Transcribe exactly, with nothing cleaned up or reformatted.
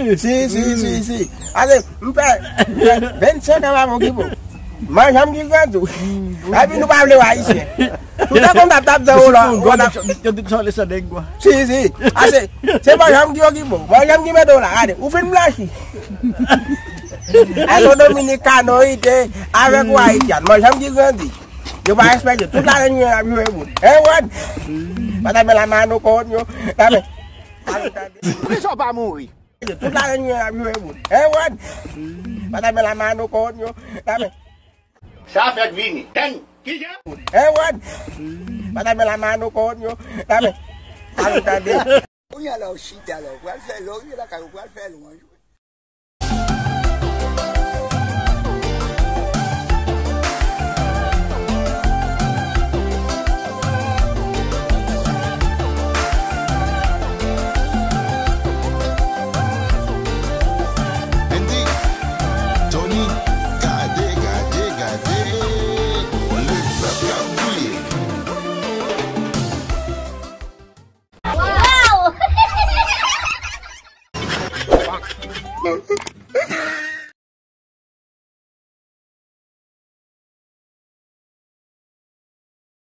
Si, si, si, si. Ase, m fè, m fè vennsenk an m ap okipe w. Mwen janm ki grandi w. Epi nou pa vle w ayisyen. Tout an konn tap tap zan w la. Yo tout chole san deng kwa. Si, si. Ase, se mwen janm ki okipe w. Mwen janm ki mete w la. Gade, ou fin blanchi. Ase w dominikano ite avèk ou ayisyen. Mwen janm ki grandi. Yo pa respekte. Tout lajan nou ap jwe bout. E wad. Pata men la mano kon yo. Dame. Poukisa w pa mouri? Tout lajan nou ap jwe bout. E wad. Pata men la mano kon yo. Dame. Sa fèk vini. Tèn. Kijan? E wad. Pata men la mano kon yo. Dame. Al tande. Kounye a la w chita la, w pral fè lè w rive lakay ou pral fè lwanj wi. Andy, Tony, gade, gade, gade, lepèp k ap kriye. Wow!